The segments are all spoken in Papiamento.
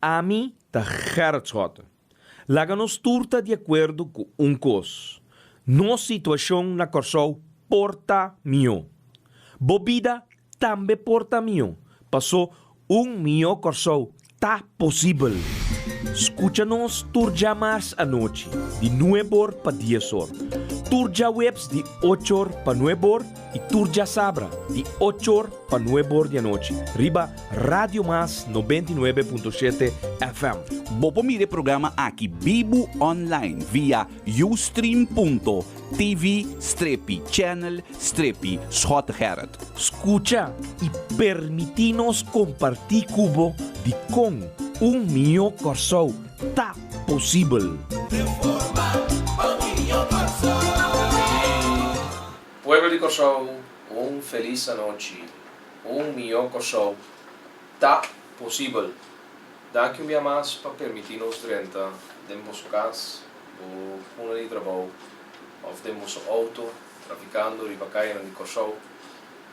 Ami ta Gerrit Schotte. Laga nos tur ta di akuerdo ku un kos, nos situashon na Kòrsou por ta mihó. Bo bida tambe por ta mihó, pasó un mihó Kòrsou ta posibel. Skucha nos tur djamars anochi di nueb'or pa dies'or, tur djaweps di och'or pa nueb'or i tur djasabra di och'or pa nueb'or di anochi riba Radio Mas 99.7 FM. Bo por mira e programa aki bibu online via ustream.tv strepi channel strepi Schottegerrit. Skucha i permití nos kompartí ku bo dikon un mihó Kòrsou ta posibel. Pueblo di Kòrsou, un felis anochi. Un mihó Kòrsou ta posibel. Danki un bia mas pa permití nos drenta den boso kas, bo kuna di trabou òf den boso outo trafikando riba kayanan di Kòrsou.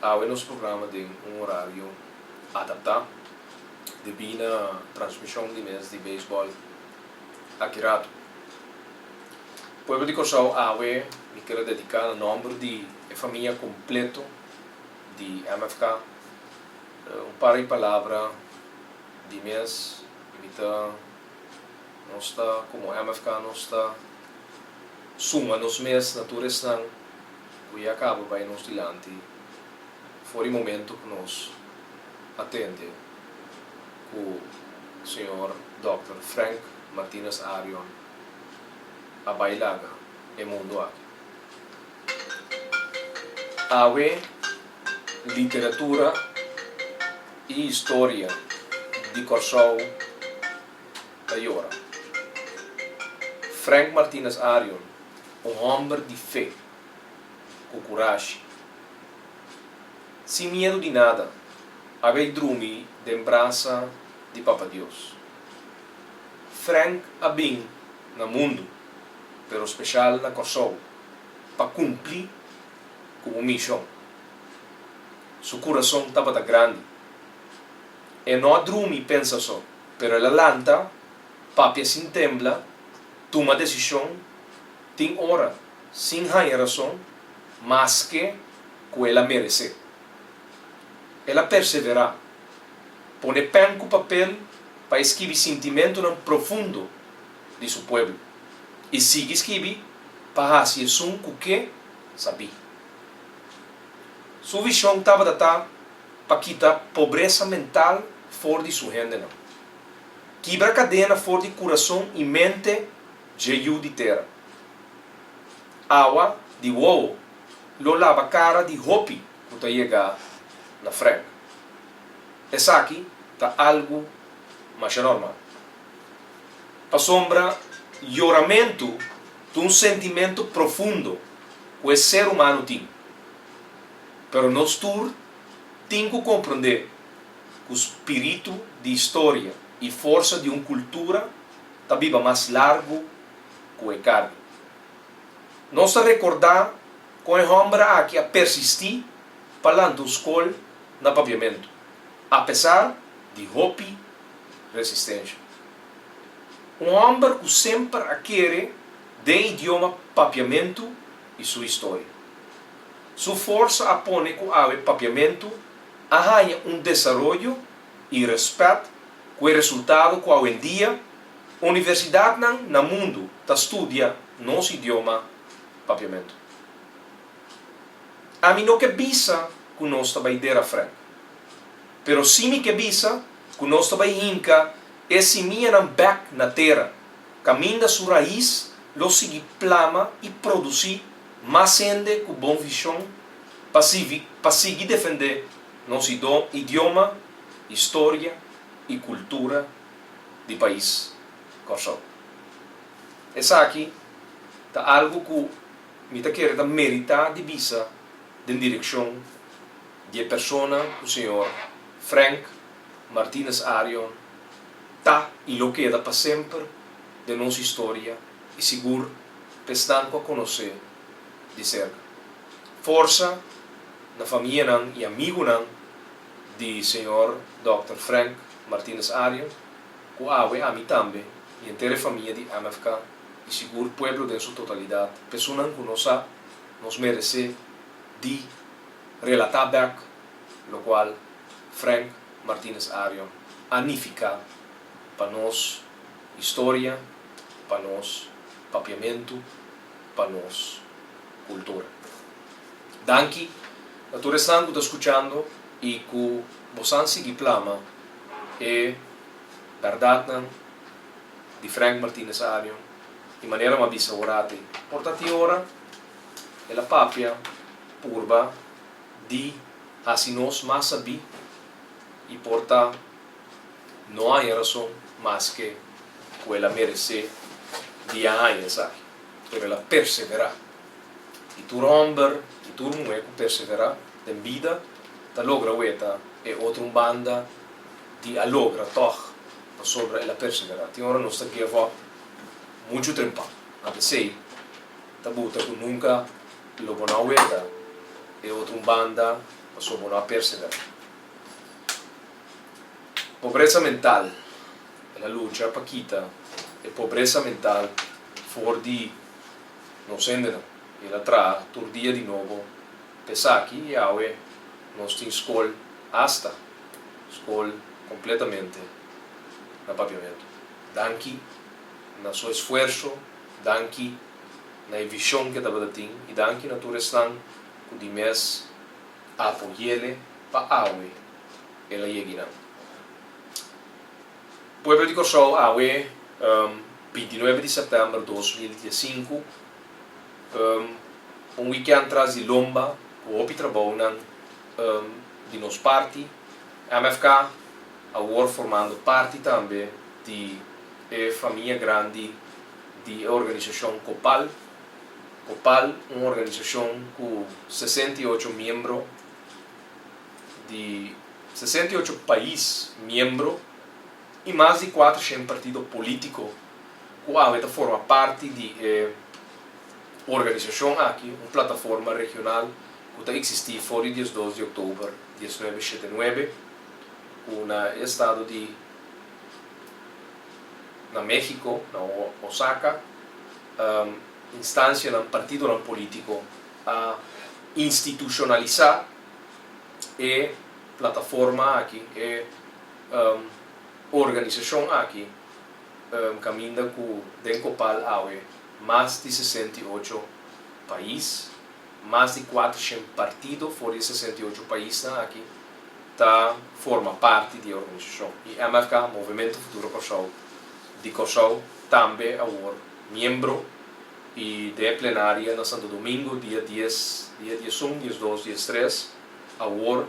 Awe nos programa den un orario adaptá debí na transmishon di mes di beisbòl aki ratu. Pueblo di Kòrsou awe mi ker a dediká na nòmber di e famia kompleto di MFK un par di palabra di mes mi ta nos ta komo MFK nos ta suma nos mes na tur esnan ku ya kaba bai nos dilanti for di momento ku nos a tende ku señor dòkter Frank Martinus Arion a bai laga e mundu aki. Awe literatura i historia di Kòrsou ta yora. Frank Martinus Arion, un hòmber di fe, ku kurashi, sin miedu di nada, a bay drumi den brasa di Papa Dios. Frank a bin na mundu, pero speshal na Kòrsou, pa kumpli ku un mishon. Su kurason tabata grandi. E no a drumi pensa so, pero el a lanta, papia sin tembla, tuma desishon, tin ora sin haña rason, maske ku el a meresé. El a perseverá, pone pèn ku papel pa e skibi sintimentunan profundo di su pueblo i sigui skibi pa hasi esun ku ke sabí. Su vishon tabata ta pa kita pobresa mental for di su hendenan, kibra kadena for di kurason i mente dje yu di tera. Awa di wowo lo laba kara di hopi ku ta yega na Frank. Esaki ta algu masha normal. Pasobra yoramentu ta un sentimentu profundo ku e ser humano tin. Pero nos tur tin ku komprondé ku spiritu di historia i forsa di un kultura ta biba mas largu ku e karni. Nos ta rekordá kon e hòmber aki a persistí pa lanta un skol na papiamentu, apesar di hopi resistensha. Un hòmber ku semper a kere den idioma papiamentu i su historia. Su forsa a pone ku awe papiamentu a haña un desaroyo i rèspèt ku e resultado ku awendia universidatnan na mundu ta studia nos idioma papiamentu. Ami no ke bisa ku nos ta bai dera Frank, pero si mi ke bisa ku nos ta bai hinka e simianan bèk na tera, kaminda su rais lo sigui plama i produsí mas hende ku bon vishon pa pa sigui defendé nos idioma, historia i kultura di pais Kòrsou. Esaki ta algu ku mi ta kere ta meritá di bisa den direkshon di e persona ku señor Frank Martinus Arion ta i lo keda pa semper den nos historia i sigur p'esnan ku a konosé di serka. Forsa na famianan i amigunan di señor dòkter Frank Martinus Arion. Ku awe ami tambe i henter e famia di MFK i sigur pueblo den su totalidat, personan ku no sa, nos meresé di relatá bèk lokual Frank Martinus Arion a nifiká pa nos historia, pa nos papiamentu, pa nos kultura. Danki na tur esnan ku ta skuchando i ku bosan sigui plama e bèrdatnan di Frank Martinus Arion i manera m'a bisa orate por ta tin ora el a papia purba di hasi nos mas sabí i por ta no haña rason maske ku el a meresé di a haña esaki, pero el a perseverá. I tur hòmber i tur muhé ku perseverá den bida ta logra weta e otro un banda di a logra tòg pasobra el a perseverá. Tin ora nos ta give up muchu trempan. Anto esei ta buta ku nunka lo bo no a weta e otro un banda pasobra bo no a perseverá. Pobresa mental, El a lucha pa kita e pobresa mental for di nos hendenan. El a traha tur dia di nobo pa esaki i awe nos tin skol asta skol kompletamente na Papiamentu. Danki na su esfuerso, danki na e vishon ku e tabata tin i danki na tur esnan ku di mes apoy'ele pa awe el a yega einan. Pueblo di Kòrsou awe 29 di sèptèmber 2015, un wikènt tras di lomba ku hopi trabounan di nos parti. MFK awor formando parti tambe di e famia grandi di e organisashon Kopal. Kopal un organisashon ku 68 miembro di 68 pais miembro i mas di 400 partido polítiko ku awe ta forma parti di e organisashon aki, un plataforma regional ku ta eksistí for di 12 di òktober 1979 ku na e estado di na México, na Osaka, instansianan, partidonan polítiko a institushonalisá e plataforma aki, e organisashon aki kaminda ku den Kopal awe mas di 68 pais, mas di 400 partido for di e 68 paisnan aki ta forma parti di e organisashon. I MFK, Movementu Futuro Kòrsou, di Kòrsou tambe awor miembro i den e plenaria na Santo Domingo dia dies, dia 11, 12, 13 awor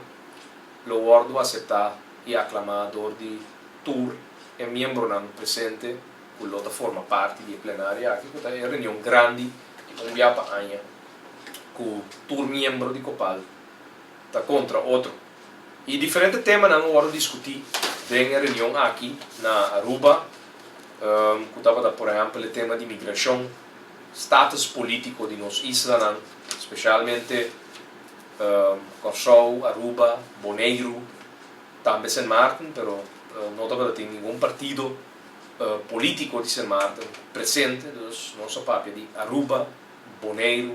lo wòrdu aseptá i aklamá dor di tur e miembronan presente ku lo ta forma parti di e plenaria aki ku ta e reunion grandi di un bia pa aña ku tur miembro di Kopal ta kontra otro. I diferente temanan a wòrdu diskutí den e reunion aki na Aruba ku tabata por ehèmpel e tema di migrashon, status polítiko di nos islanan, spesialmente Kòrsou, Aruba, Boneiru, tambe Sint Maarten, pero no tabata tin ningun partido polítiko di Sint Maarten presente, dus nos a papia di Aruba, Boneiru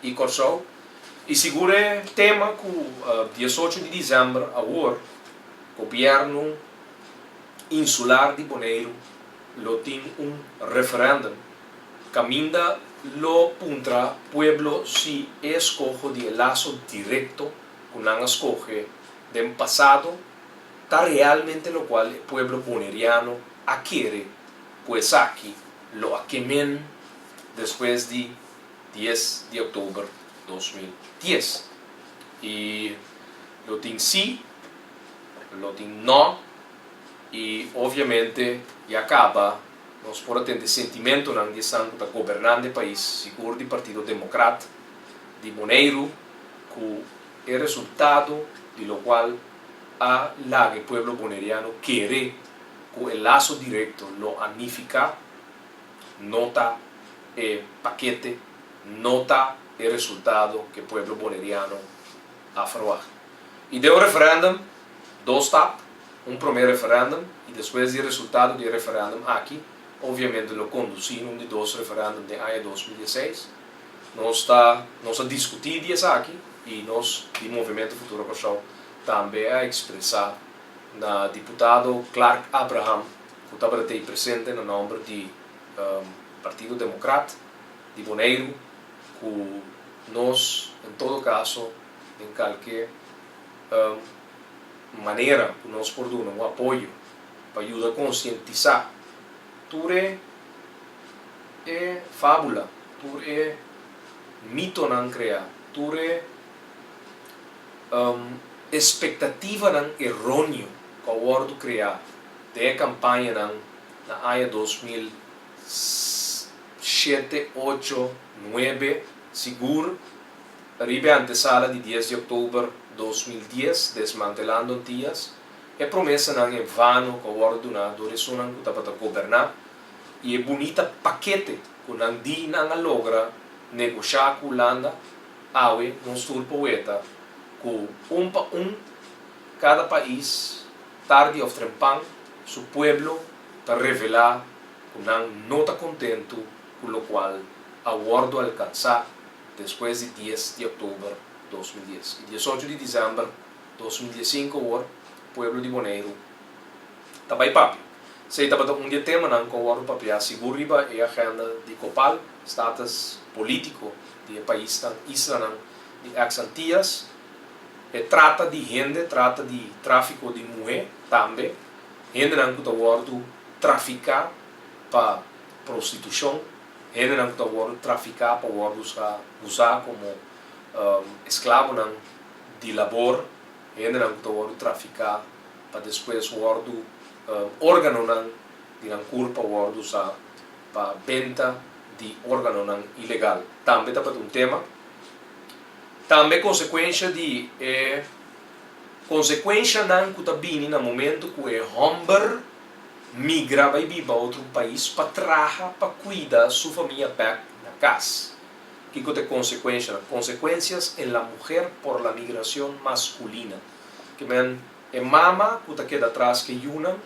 i Kòrsou. I sigur e tema ku 18 di desèmber awor gobièrnu insular di Boneiru lo tin un referèndum kaminda lo puntra pueblo si e eskoho di e laso direkto ku nan a skohe den pasado ta realmente lokual e pueblo boneriano a kere ku esaki lo a kemen despues di 10 di òktober 2010. I lo tin sí, lo tin nò i obviamente ya kaba nos por a tende sentimentonan di esnan ku ta gobernando e pais, sigur di Partido Demokrat di Boneiru, ku e resultado di lokual a laga e pueblo boneriano kere ku e laso direkto lo a nifiká, no ta e pakete, no ta e resultado ku e pueblo boneriano a ferwagt. I den un referèndum, dos stap. Un promé referèndum i despues di e resultado di e referèndum aki, obviamente lo kondusí na un di dos referèndum den aña 2016. Nos ta nos a diskutí di esaki i nos di Movementu Futuro Kòrsou tambe a ekspresá na diputado Clark Abraham ku tabata tei presente na nòmber di Partido Demokrat di Boneiru ku nos en todo kaso den kalke manera ku nos por duna un apoyo pa yuda konsientisá tur e e fábula, tur e mitonan kreá, tur e espektativanan eróneo ku a wòrdu kreá den e kampañanan na aña 2007, ocho, nuebe, sigur riba e antesala di 10 di òktober 2010, desmantelando Antias, e promesanan en vano ku a wòrdu duná dor esunnan ku tabata goberná i e bunita pakete ku nan di nan a logra negoshá ku Hulanda, awe nos tur por weta ku un pa un kada pais tardi òf trempan su pueblo ta revelá ku nan no ta kontentu ku lokual a wòrdu alkansá despues di 10 di òktober 2010 i 18 di desèmber 2015 awor pueblo di Boneiru ta bai papia. Esei tabata un di e temanan ku a wòrdu papiá sigur riba e agenda di Kopal, status polítiko di e paisnan, islanan di eks Antias. E trata di hende, trata di tráfiko di muhé tambe, hendenan ku ta wòrdu trafiká pa prostitushon, hendenan ku ta wòrdu trafiká pa wòrdu usá komo esklabonan di labor, hendenan ku ta wòrdu trafiká pa despues wòrdu órganonan di nan kurpa wòrdu usá pa benta di órganonan ilegal. Tambe tabata un tema. Tambe konsekuensha di e konsekuenshanan ku ta bini na momentu ku e hòmber migra bai biba otro pais pa traha pa kuida su famia bèk na kas. Kiko ta e konsekuenshanan? Consecuencias en la mujer por la migración masculina. Ke men e mama ku ta keda atras ku e yunan,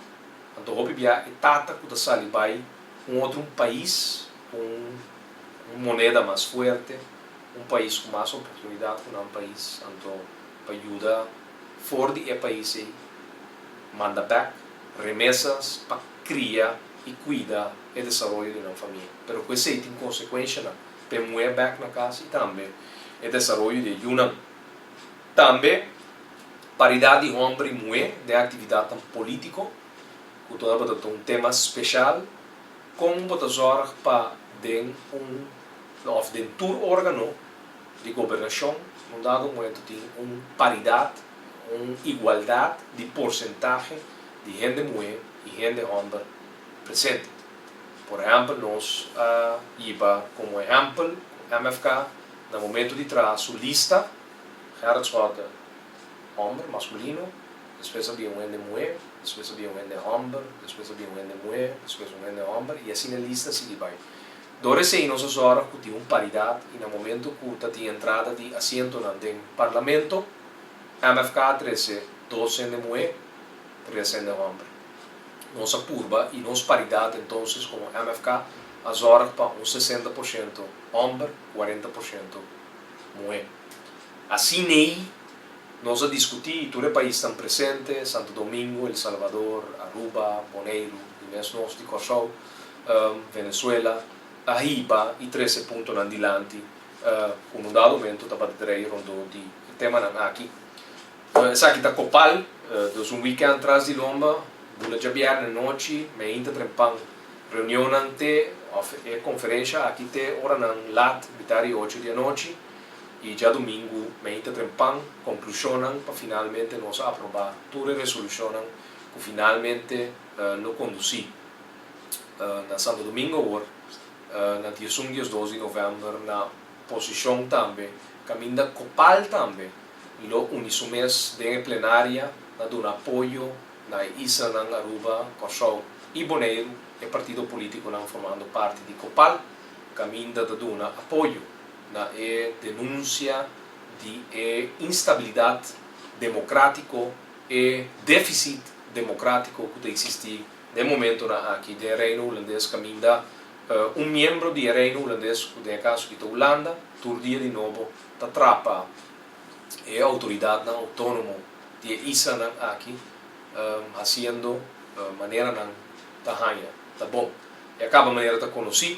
anto hopi bia e tata ku ta sali bai un otro un pais ku un moneda mas fuerte, un pais ku mas oportunidat ku nan pais, anto pa yuda for di e pais ei manda bèk remesas pa kria i kuida e desaroyo di nan famia. Pero ku esei tin konsekuenshanan pa e muhé bèk na kas i tambe e desaroyo di e yunan. Tambe paridat di hòmber i muhé den aktividatnan polítiko, ku tabata ta un tema speshal, kon bo ta zòrg pa den un òf den tur órgano di gobernashon un dado momento tin un paridat, un igualdat di porsentahe di hende muhé i hende hòmber presente. Por ehèmpel nos a hiba komo ehèmpel ku MFK na momento di traha su lista, Gerrit Schotte hòmber, maskulino, despues a bin un hende muhé, despues a bin un hende hòmber, despues a bin un hende muhé, despues un hende hòmber i asina e lista sigui bai. Dor esei nos a zòrg ku tin un paridat i na momento ku ta tin entrada di asientonan den Parlamento, MFK a trese dos hende muhé, tres hende hòmber. Nos a purba i nos paridat entonces komo MFK a zòrg pa un 60% hòmber, 40% muhé. Asin'ei nos a diskutí i tur e paisnan presente, Santo Domingo, El Salvador, Aruba, Boneiru i mes nos di Kòrsou, Venezuela, a hiba i trese puntonan dilanti ku na un dado momento tabata drei rondó di e temanan aki. Esaki ta Kopal, dus un wikènt tras di lomba, bula djabièrnè nochi, meinta trempan reunionnan te òf e konferensha aki te oranan lat, mitar di ocho di anochi, i djadumingu meinta trempan konklushonnan pa finalmente nos a aprobá tur e resolushonnan ku finalmente lo kondusí na Santo Domingo awor na 11 12 di novèmber na posishon tambe kaminda Kopal tambe lo uni su mes den e plenaria na duna apoyo na e islanan Aruba, Kòrsou i Boneiru, e partido polítikonan formando parti di Kopal kaminda ta duna apoyo na e denunsia di e instabilidat demokrátiko, e défisit. demokrátiko ku ta eksistí den momentonan aki den Reino Hulandes kaminda un miembro di e Reino Hulandes, ku den e kaso aki ta Hulanda, tur dia di nobo ta trapa e outoridatnan outónomo di e islanan aki hasiendo manera nan ta haña ta bon. E a kaba manera ta konosí,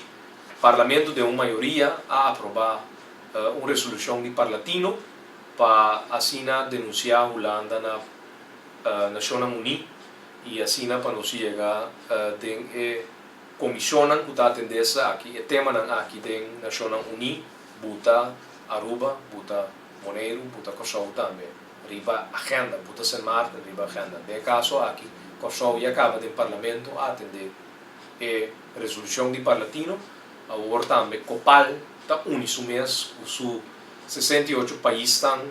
Parlamento den un mayoria a aprobá un resolushon di Parlatino pa asina denunsiá Hulanda na Nashonnan Uní i asina pa nos yega den e komishonnan ku ta atendé esaki, e temanan aki den Nashonnan Uní, buta Aruba, buta Boneiru, buta Kòrsou tambe riba agenda, buta Sint Maarten riba agenda. Den e kaso aki Kòrsou ya kaba den Parlamento a atendé e resolushon di Parlatino, awor tambe Kopal ta uni su mes ku su 68 paisnan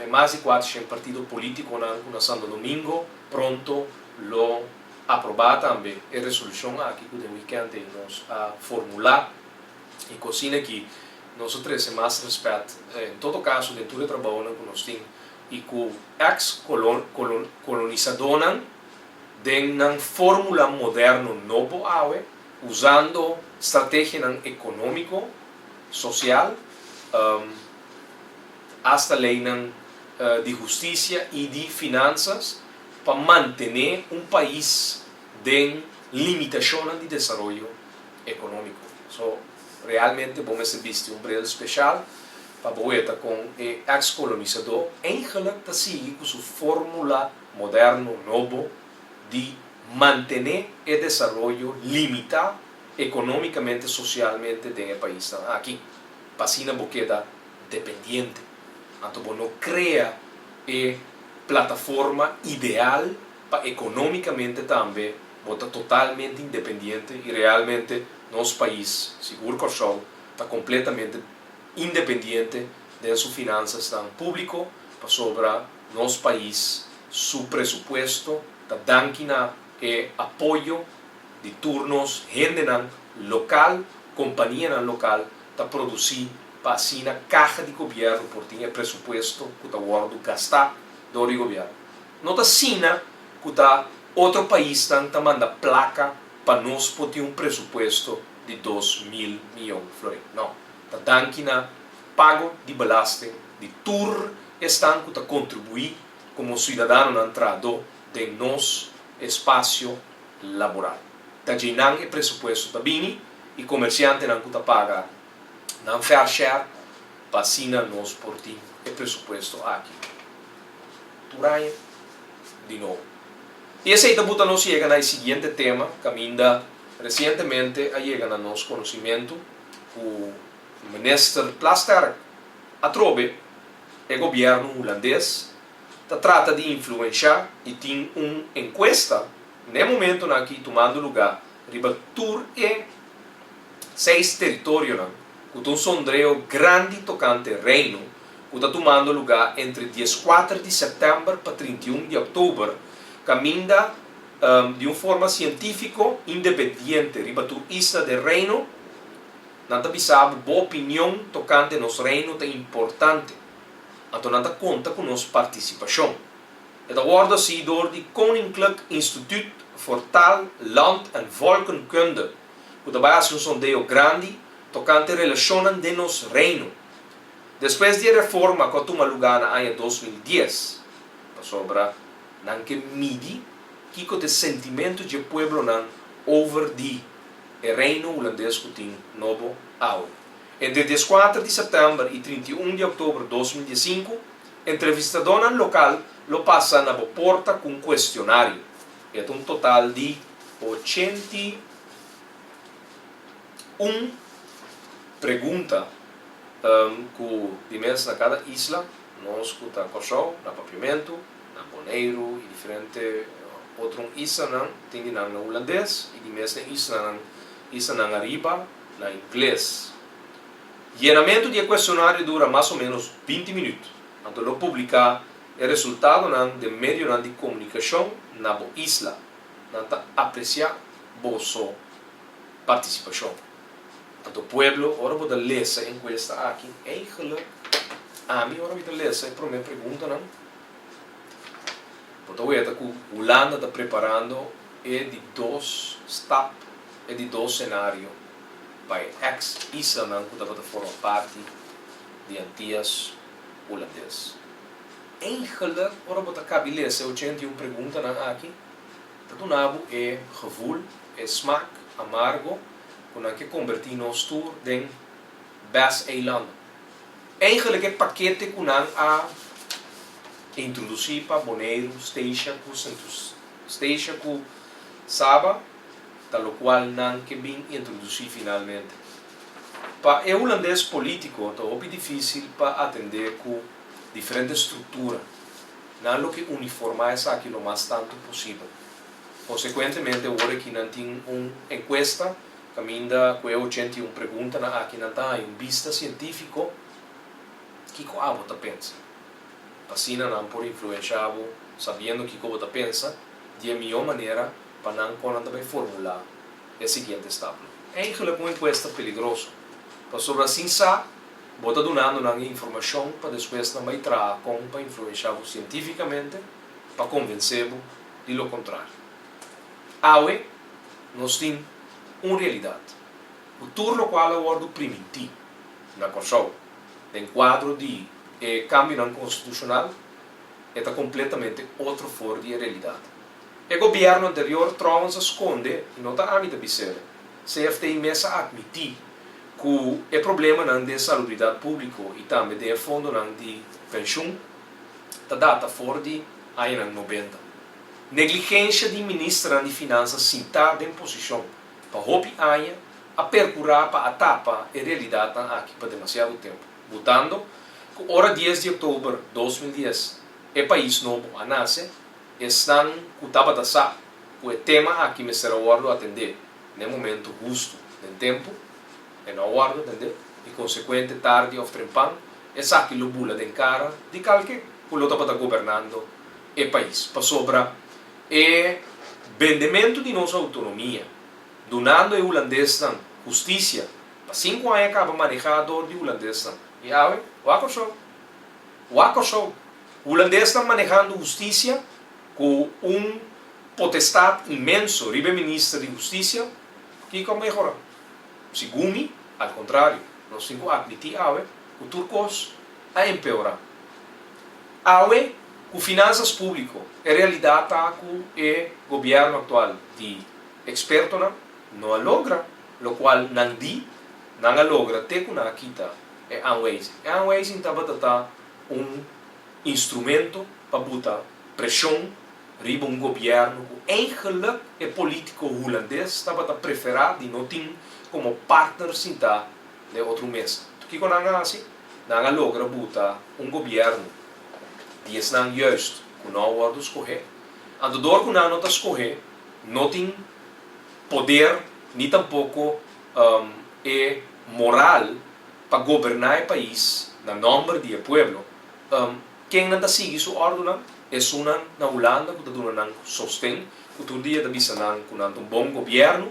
e mas di 400 partido politiconan cu na Santo Domingo pronto lo aproba tambe e resolucion aki cu den weekend ey nos a formula y cu asina aki nos a trece mas respet en todo caso den tur e trabaonan cu nos tin y cu ex colonisadonan den nan formula moderno nobo awe usando strategianan economico, social, hasta leynan di husticia y di finanzas pa mantene un pais den limitacionnan di desaroyo economico. So, realmente bo mester bisti un bril special pa bo weta con e ex-colonisador eigenlijk ta sigui cu su formula moderno nobo di mantene e desaroyo limita economicamente, socialmente den e paisnan aki. Pa asina bo keda dependiente. Anto bo no crea e plataforma ideal pa economicamente tambe bo ta totalmente independiente y realmente nos pais, sigur Corsou, ta completamente independiente den su finanzasnan publico pasobra nos pais su presupuesto ta danki na e apoyo di tur nos hendenan local, companianan local ta produci pa asina caha di gobierno por tin e presupuesto cu ta wordo gasta door di gobierno. No ta asina cu ta otro paisnan ta manda placa pa nos por tin un presupuesto di 2000 miyon florin. No, ta danki na pago di belasting di tur esnan cu ta contribui como ciudadanonan trahador den nos espacio laboral. Ta djei nan e presupuesto ta bini y comerciantenan cu ta paga nan fair share pa asina nos por tin e presupuesto aki tur aña di nobo. Y esey ta buta nos yega na e siguiente tema caminda recientemente a yega na nos conocimento cu Minister Plasterk atrobe e gobierno Hulandes ta trata di influencia y tin un encuesta n'e momentonan aki tumando luga riba tur e seis teritorionan cu ta un sondreo grandi tocante Reino cu ta tumando luga entre 14 di september pa 31 di october caminda di un forma cientifico independiente riba tur isla den Reino. Nan ta bisa bo, bo opinion tocante nos Reino ta importante. Anto nan ta conta cu nos participacion. E ta wordo haci door di Koninklijk Instituut voor Taal, Land en Volkenkunde cu ta bay haci un sondeo grandi tocante relacionnan den nos Reino. Despues di e reforma cu a tuma luga na aña 2010, pasobra nan ke midi kico ta e sentimento dje pueblonan over di e Reino Hulandes cu tin nobo awe. Entre 14 di september y 31 di october 2015, entrevistadornan local lo pasa na bo porta cu un cuestionario. E ta un total di 81 pregunta cu di mes na cada isla, nos cu ta Corsou, na Papiamentu, na Boneiru y diferente otro islanan, tin di nan na Hulandes y di mes na islanan, islanan ariba na Ingles. Yenamento di e cuestionario dura mas o menos 20 minuut. Anto lo publica e resultadonan den medionan di comunicacion na bo isla. Nan ta aprecia boso participacion. Anto pueblo, ora bo ta lesa e encuesta aki, eigenlijk, ami ora mi ta lesa e prome preguntanan, Bo ta weta ku Hulanda ta preparando e di dos stap, e di dos senario pa e eks islanan ku tabata forma parti di Antias Hulandes. Eigenlijk ora bo ta kabi lesa e 81 preguntanan aki, ta duna bo e gevoel, e smaak amargo ku nan ke kombertí nos tur den BES eilanden. Eigenlijk e pakete ku nan a introdusí pa Boneiru, Statia ku Statia ku Saba ta lokual nan ke bin introdusí finalmente. Pa e hulandes polítiko ta hopi difísil pa atendé ku diferente struktura. Nan lo ke uniformá esaki lo mas tantu posibel. Konsekuentemente awor aki nan tin un enkuesta kaminda ku e 81 preguntanan aki nan ta haña un bista sientífiko kiko abo ta pensa. Pa asina nan por influenshá bo sabiendo kiko bo ta pensa di e mihó manera pa nan kon nan ta bai formulá e siguiente stapnan. Eigenlijk un enkuesta peligroso, pasobra sin sa bo ta dunando nan e informashon pa despues nan bai traha kon pa influenshá bo sientífikamente pa konvensé bo di lo kontrario. Awe nos tin un realidat ku tur lokual a wòrdu primintí na Kòrsou den kuadro di e kambionan konstitushonal e ta kompletamente otro for di e realidat. E gobièrnu anterior trouwens a skonde, i no ta ami ta bis'el, CFT mes a atmití ku e problemanan den salubridat públiko i tambe den e fondonan di penshun ta data for di añanan nobenta. Negligensha di ministernan di finansa sintá den posishon pa hopi aña a perkurá pa a tapa e realidatnan aki pa demasiado tempu, butando ku ora 10 di òktober 2010 e pais nobo a nase, esnan ku tabata sa ku e tema aki mester a wòrdu atendé na e momentu hustu den tempu, e no a wòrdu atendé i konsekuente tardi òf trempan esaki lo bula den kara di kalke ku lo tabata gobernando e pais, pasobra e bendementu di nos outonomia, dunando e hulandesnan hustisia pa sinku aña kaba manehá dor di hulandesnan. I awe, wak Kòrsou. Wak Kòrsou. Hulandesnan manehando hustisia ku un potestat inmenso riba e minister di hustisia, kiko a mehorá? Segun mi, al kontrario, nos tin ku atmití awe ku tur kos a empeorá. Awe, ku finansas públiko, e realidat ta ku e gobièrnu aktual di ekspertonan no a logra lokual nan di nan a logra te ku nan a kita e aanwijzing. E aanwijzing tabata ta un instrumento pa buta preshon riba un gobièrnu ku eigenlik e polítiko hulandes tabata preferá di no tin komo partner sintá den otro mesa. Kiko nan a hasi? Nan a logra buta un gobièrnu di esnan juist ku no a wòrdu skohé. Anto dor ku nan no ta skohé, no tin poder ni tampoko e moral pa goberná e pais na nòmber di e pueblo. Ken nan ta sigui su òrdunan? Esunnan na Hulanda ku ta duna nan sosten, ku tur dia ta bisa nan ku nan ta un bon gobièrnu,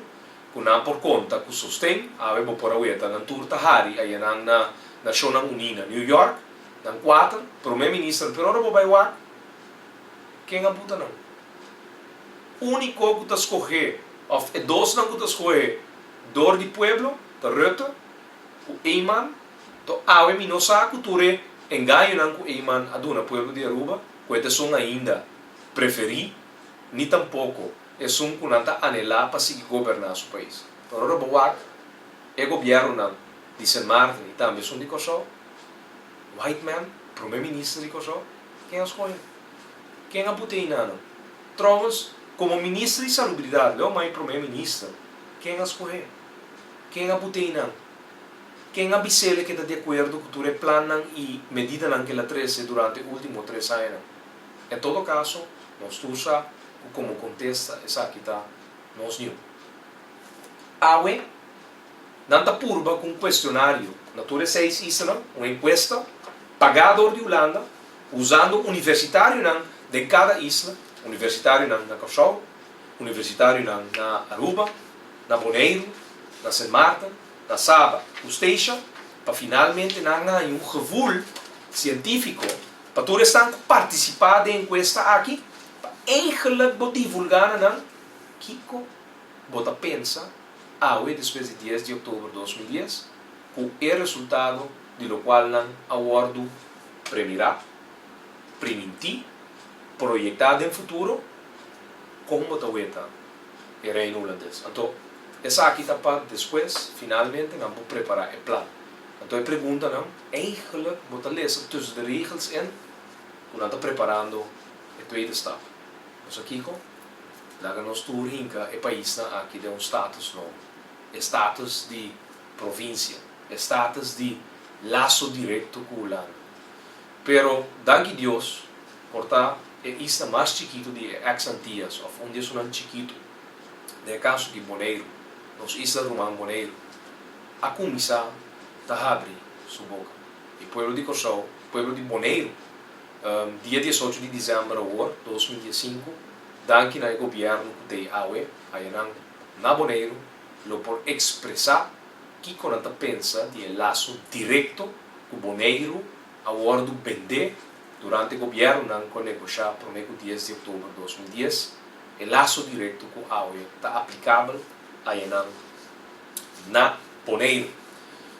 ku nan por konta ku sosten. Awe bo por a weta nan tur ta hari ayanan na Nashonnan Uní na New York, nan kuater promé ministernan, pero ora bo bai wak, ken a buta nan? Úniko ku ta skohé òf e dosnan ku ta skohé dor di pueblo ta Rutte ku Eman. To awe mi no sa ku tur e engañonan ku Eman a duna pueblo di Aruba ku e ta esun ainda preferí ni tampoko esun ku nan ta anelá pa sigui goberná su pais. Pero ora bo wak e gobièrnunan di Sint Maarten i tambe esun di Kòrsou, white man, promé minister di Kòrsou, ken a skohe? Ken a put'é einanan? Trouwens, komo minister di salubridat, leu mai promé minister, ken a skohe? Ken a put'é einan? Ken a bis'el ke ta di akuerdo ku tur e plannan i medidanan ke el a trese durante último tres añanan? En todo kaso, nos tur sa ku komo kontesta esaki ta nos niun. Awe, nan ta purba ku un kuestionario na tur e seis islanan, un enkuesta pagá dor di Hulanda, usando universitarionan den kada isla, universitarionan na Kòrsou, universitarionan na Aruba, na Boneiru, na Sint Maarten, na Saba ku Statia, pa finalmente nan haña un gevoel sientífiko pa tur esnan ku partisipá den enkuesta aki. Eigenlijk bo divulgá na nan kiko bo ta pensa awe despues di dies di òktober 2010 ku e resultado di lokual nan a wòrdu premirá, primintí, proyektá den futuro, kon bo ta weta e Reino Hulandes. Anto esaki ta pa despues finalmente nan por prepará e plan. Anto e preguntanan eigenlijk bo ta lesa tussen de regels in ku nan ta preparando e tweede stap. Nos a kiko? Laga nos tur hinka e paisnan aki den un status nobo. E status di provinsia. E status di laso direkto ku Hulanda. Pero danki Dios por ta e isla mas chikitu di e ex Antias of un di esunnan chikitu, den e kaso di Boneiru, nos isla ruman Boneiru, a kuminsá ta habri su boka. E pueblo di Kòrsou, pueblo di Boneiru, dia diesocho di desèmber awor, 2015, danki na e gobièrnu ku t'ei awe, ayanan na Boneiru, lo por ekspresá kiko nan ta pensa di e laso direkto ku Boneiru a wòrdu bendé durante gobièrnunan ku a negoshá promé ku dies di òktober 2010, e laso direkto ku awe ta aplikabel ayanan na Boneiru.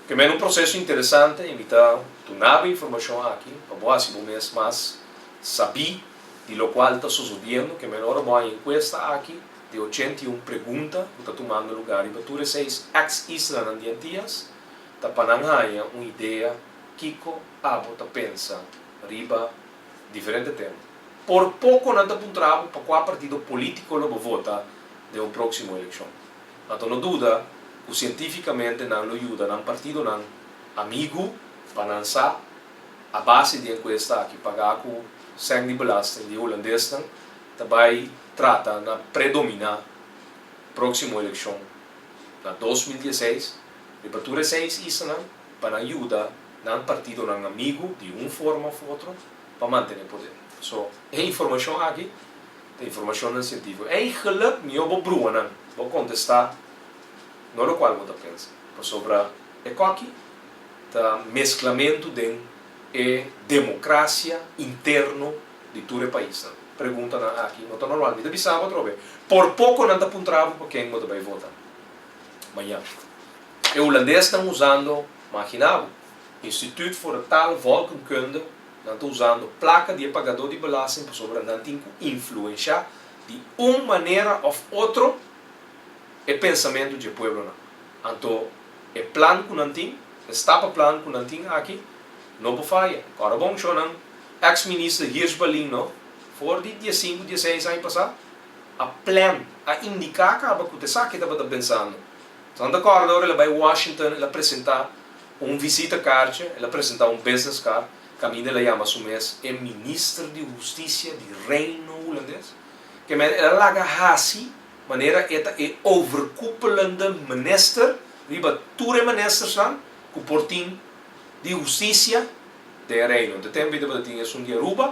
Ke men un proseso interesante i mi ta duna bo e informashon aki pa bo hasi bo mes mas sabí di lokual ta sosodiendo. Ke men ora bo haña enkuesta aki di 81 pregunta ku ta tumando lugá riba tur e seis eks islanan di Antias, ta pa nan haña un idea kiko abo ta pensa riba diferente tema. Por poko nan ta puntra bo pa kua partido polítiko lo bo vota den un próksimo elekshon. Anto no duda ku sientífikamente nan lo yuda nan partidonan amigu pa nan sa a base di enkuesta aki pagá ku sèn di belasting di e hulandesnan ta bai trata na predominá próksimo elekshon na 2016 riba tur e seis islanan pa nan yuda nan partidonan amigu di un forma òf otro pa mantené poder. So e informashon aki ta informashonnan sientífiko. Eigenlik mihó bo bruanan bo kontestá no lokual bo ta pensa, pasobra e kòki ta mesklamentu den e demokrasia interno di tur e paisnan. Preguntanan aki no ta normal. Mi ta bisa bo atrobe, por poko nan ta puntra bo pa ken bo ta bai vota mañan. E hulandesnan usando, magina bo, Instituut voor de Taal Volkenkunde, nan ta usando plaka di e pagadó di belasting pasobra nan tin ku influenshá di un manera òf otro e pensamentu dje pueblonan. Anto e plan ku nan tin, e stappenplan ku nan tin aki, no por faya. Kòrda bon, shownan, eks minister Hirsch Ballin no, for di diesinku, dieseis aña pasá, a plan, a indiká kaba ku ta esaki tabata pensando. Nan ta kòrda ora el a bai Washington, el a presentá un visitakaartje, el a presentá un business card, kaminda el a yama su mes e minister di hustisia di Reino Hulandes. Ke men el a laga hasi manera e ta e overkoepelende minister riba tur e ministersnan ku por tin di hustisia den e Reino. Te tempu ei tabata tin esun di Aruba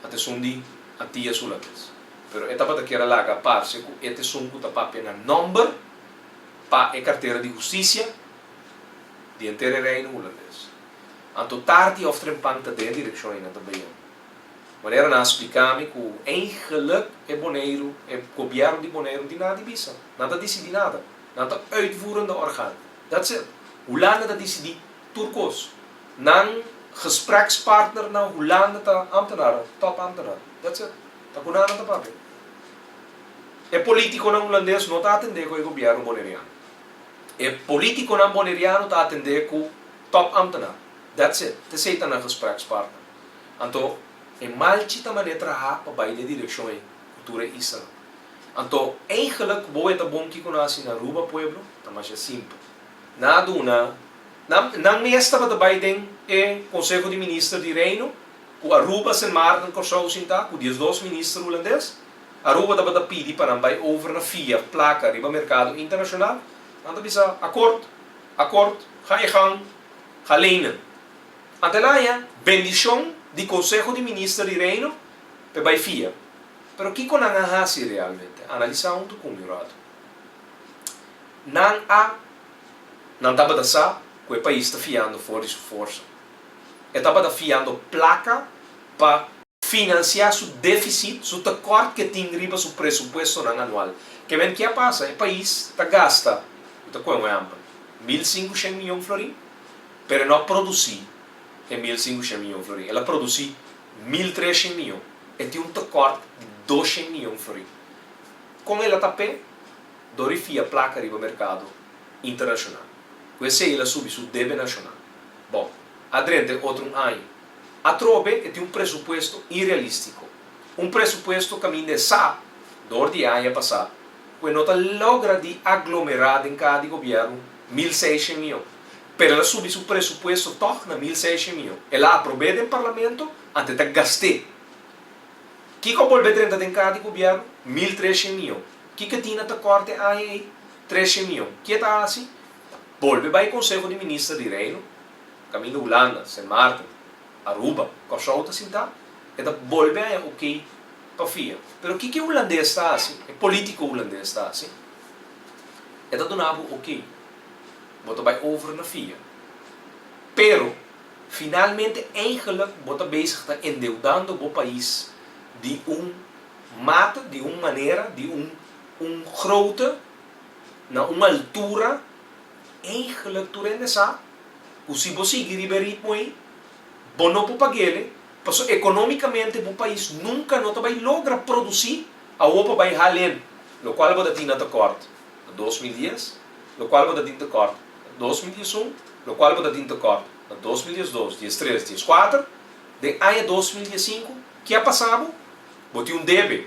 ata esun di Antillas Hulandes. Pero e tabata kier a laga parse ku e ta esun ku ta papia na nòmber pa e kartera di hustisia di henter e Reino Hulandes. Anto tardi òf trempan ta den e direkshon ei nan ta bayan. Manera nan a splika mi ku eigenlik e Boneiru, e gobièrnu di Boneiru no tin nada di bisa. Nan ta disidí nada. Nan ta uitvoerende orgaan. That's it. Hulanda ta disidí tur kos. Nan gesprekspartner na Hulanda ta ambtenaren, top ambtenaar. That's it. Ta ku nan nan ta papia. E politikonan hulandes no ta atendé ku e gobièrnu boneriano. E politikonan boneriano ta atendé ku top ambtenaar. That's it. T'esei ta nan gesprekspartner. Anto e malchi ta manera traha pa bai den direkshon ei ku tur e islanan. Anto eigenlik ku bo weta bon kiko nan hasi na Aruba pueblo ta masha simpel. Nan a duna nan nan mes tabata bai den e Konseho di Minister di Reino ku Aruba, Sint Maarten, Kòrsou sintá ku 12 minister hulandes. Aruba tabata pidi pa nan bai over na fia plaka riba merkado internashonal. Nan ta bisa akort, akort, ga je gang, ga lenen. Ante el haña bendishon di Konseho di Minister di Reino p'e bai fia. Pero kiko nan a hasi realmente? Analisá huntu ku mi un ratu. Nan a Nan tabata sa ku e pais ta fiando for di su forsa. E tabata fiando plaka pa. Finansiá su défisit, su tekort ku e tin riba su presupuestonan anual. Ke men ke a pasa? E pais ta gasta, mi ta kohe un ehèmpel, 1500 mion florin, pero e no a produsí e 1500 mion florin, el a produsí 1300 mion. E tin un tekort di 200 mion florin. Kon el a tap'é? Dor di fia plaka riba merkado internashonal. Ku esei el a subi su debe nashonal. Bon, a drenta e otro un aña. Atrobe e tin un presupuesto irealístiko. Un presupuesto kaminda e sa, dor di e aña pasá, ku e no ta logra di aglomerá den kaha di gobièrnu 1600 mion. Pero el a subi su presupuesto tòg na 1600 mion. El a aprob'é den parlamento, anto e ta gast'é. Kiko a bolbe drenta den kaha di gobièrnu? 1300 mion. Kiko e tin na tekòrt e aña ei? 300 mion. Ke ta hasi? Ta bolbe bai Konseho di Minister di Reino, kaminda Hulanda, Sint Maarten, Aruba, Kòrsou ta sintá, e ta bolbe haña okey pa fia. Pero kiko e hulandes ta hasi? E polítiko hulandes ta hasi? E ta duna bo okey, bo ta bai over na fia. Pero, finalmente eigenlijk bo ta bezig ta endeudando bo pais di un mate, di un manera, di un un grote, na un altura, eigenlijk tur hende sa ku si bo sigui riba e ritmo ei, bo no por pag'ele, pasobra ekonómikamente bo pais nunka no ta bai logra produsí awor pa bai halen lokual bo ta tin na tekòrt na 2010, lokual bo ta tin tekòrt na 2011, lokual bo ta tin tekòrt na 2012, 13, 14, den aña 2015, ke a pasa bo? Bo tin un debe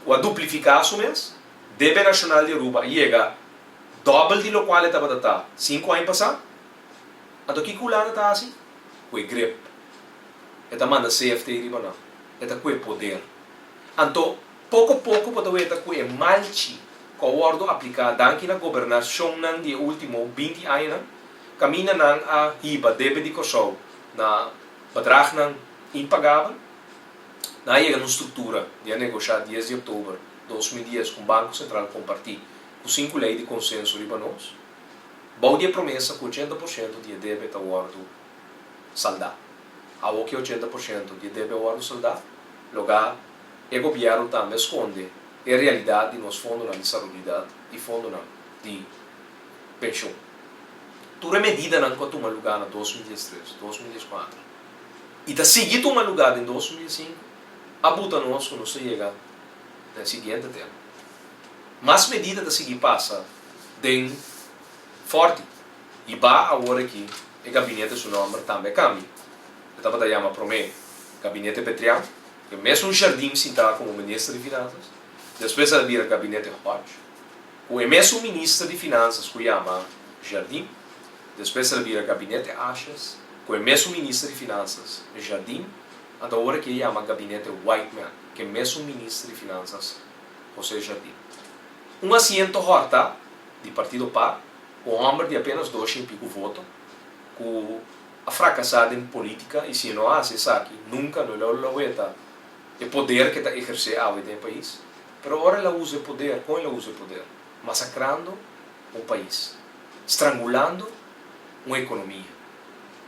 ku a duplifiká su mes, debe nashonal di Aruba a yega dòbel di lokual e tabata ta sinku aña pasá. Anto kiko Hulanda ta hasi? Ku e grip. E ta manda CFT riba nan. E ta ku e poder. Anto poko poko bo ta weta ku e malchi ku a wòrdu apliká danki na gobernashonnan di e último 20 añanan, kaminda nan a hiba debe di Kòrsou na bedragnan impagabel, Nan a yega na un struktura di a negoshá 10 di òktober 2010 ku Banko Sentral kompartí ku sinku lei di konsenso riba nos, bou di e promesa ku 80% di e debe ta wòrdu saldá. Awor ku e 80% di e debe a wòrdu saldá, logá e gobièrnu tambe a skonde e realidat di nos fondonan di salubridat i fondonan di penshon. Tur e medidanan ku a tuma lugá na 2013, 2014 i ta sigui tuma lugá den 2005 a buta nos ku nos ta yega na e siguiente tema. Mas medida ta sigui pasa den Forti i ba awor aki e gabinete su nomber tambe a cambia. E tabata yama prome Gabinete Betrian, e mesun Jardim sinta como Minister di Finanzas, despues el a bira Gabinete Hodge, cu e mesun Minister di Finanzas cu yama Jardim, despues el a bira Gabinete Asjes, cu e mesun Minister di Finanzas Jardim, anto awor aki e yama Gabinete Whiteman, cu e mesun Minister di Finanzas José Jardim. Un asiento hòrtá di partido par, ku un hòmber di apenas 200 i piku voto, ku a frakasá den polítika i si e no a hasi esaki nunka no lo lo weta e poder ku e ta ehersé awe den e pais. Pero ora el a usa e poder, kon el a usa e poder? Masakrando un pais, strangulando un ekonomia.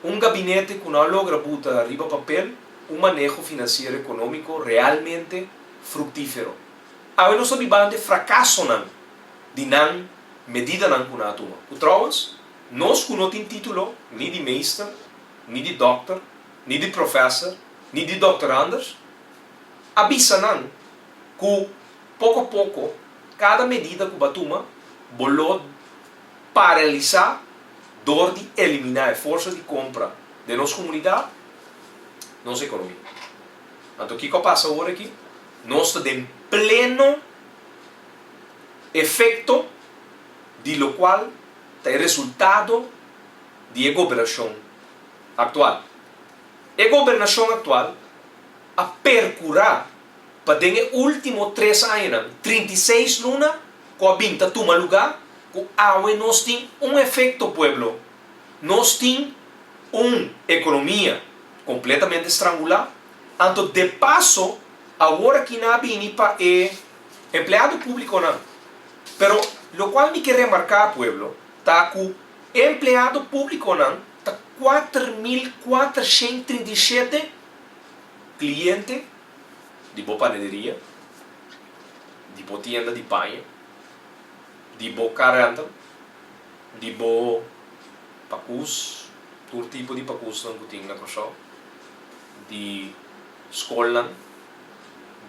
Un gabinete ku no a logra buta riba papel un maneho finansiero ekonómiko realmente fruktífero. Awe nos ta bibando e frakasonan di nan medidanan ku nan a tuma. Ku trouwens, nos ku no tin título ni di meester, ni di dòkter, ni di profèser, ni di dòkteranders, a bisa nan ku poko poko kada medida ku bo a tuma bo lo paralisá dor di eliminá e forsa di kompra den nos komunidat, nos ekonomia. Anto kiko a pasa awor aki? Nos ta den pleno efekto di lokual ta e resultado di e gobernashon aktual. E gobernashon aktual a perkurá pa den e último tres añanan, 36 luna, ku a bin ta tuma lugá, ku awe nos tin un efekto pueblo. Nos tin un ekonomia kompletamente strangulá, anto de paso awor aki nan a bini pa e empleado públikonan. Pero lokual mi ke remarká pueblo ta ku e empleado públikonan ta 4437. Kliente di bo panaderia, di bo tienda di paña, di bo car rental, di bo pakus, tur tipo di pakusnan ku tin na Kòrsou, di skolnan,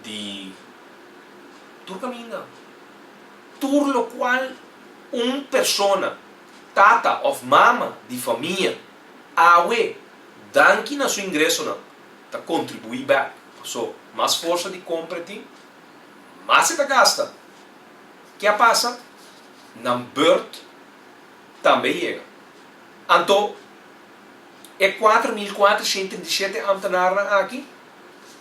di tur kaminda. Tur lokual un persona, tata òf mama di famia, awe danki na su ingresonan ta kontribuí bèk. Paso mas forsa di kompra e tin, mas e ta gasta. Ke a pasa? Nan bùrt tambe yega. Anto e 4437 amtenarnan aki,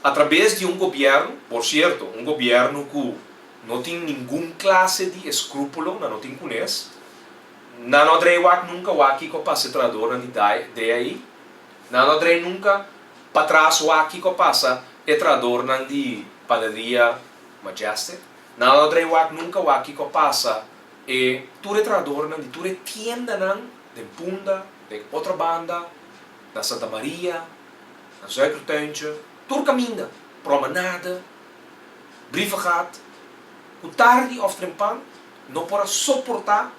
atrabes di un gobièrnu, por sierto, un gobièrnu ku no tin ningun klase di eskrúpulo, nan no tin kunes, nan no a drei wak nunka wak kiko a pasa e trahadornan di DAI, nan no a drei nunka patras wak kiko a pasa e trahadornan di Panaderia Majestic, nan no a drei wak nunka wak kiko a pasa e tur e trahadornan di tur e tiendanan den Punda, den Otrabanda, na Santa Maria, na Suikertuintje, tur kaminda, Promenade, Brievengat, ku tardi òf trempan no por a soportá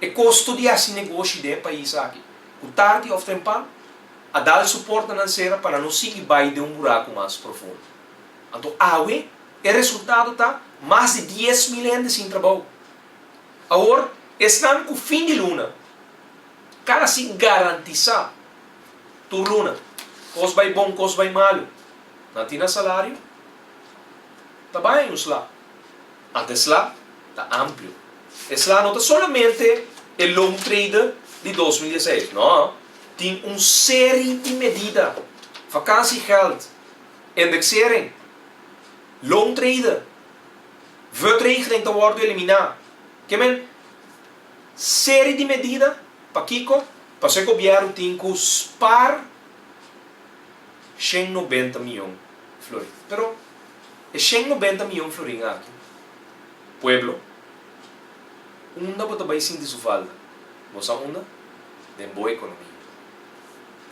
e kosto di hasi negoshi den e pais aki, ku tardi òf trempan a dal su portanan sera pa nan no sigui bai den un buraku mas profundo. Anto awe e resultado ta mas di 10,000 hende sin trabou. Awor esnan ku fin di luna kasi garantisá tur luna, kos bai bon kos bai malu, nan tin nan salario, ta bai un sla. Anto e sla ta amplio. E sla no ta solamente e loontrede di 2016, no, tin un seri di medida, vakantiegeld, indexering, loontrede, VUT-regeling ta wòrdu eliminá. Ke men seri di medida, pakiko? Pasobra e gobièrnu tin ku spar 190 mion florin. Pero e 190 mion florin aki, pueblo, unda bo ta bai sinti su falta? Bo sa unda? Den bo ekonomia.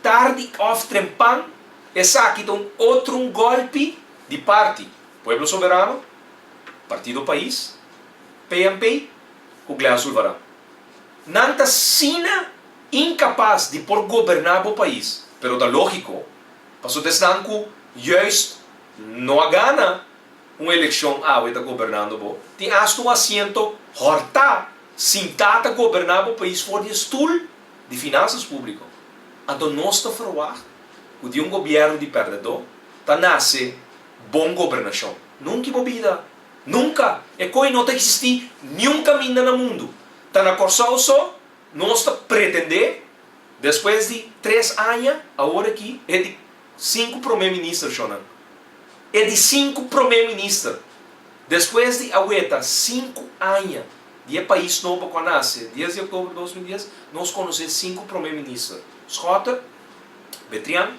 Tardi òf trempan, esaki ta un otro un gòlpi di parti Pueblo Soberano, Partido Pais, PNP ku Glenn Sulvaran. Nan ta asina inkapas di por goberná bo pais, pero ta lógiko, pasobra esnan ku juist no a gana un elekshon awe ta gobernando bo, tin asta un asiento hòrtá sintá ta goberná bo pais for di e stul di finansas públiko. Anto nos ta ferwagt ku di un gobièrnu di pèrdèdó ta nase bon gobernashon. Nunki bo bida. Nunka! E koi no ta eksistí niun kaminda na mundu. Ta na Kòrsou so nos ta pretendé, despues di tres aña, awor aki e di sinku promé minister shonnan. E di sinku promé minister. Despues di aweta sinku aña di e pais nobo ku a nase dies di oktober 2010, nos konosé sinku promé minister, Schotte, Betrian,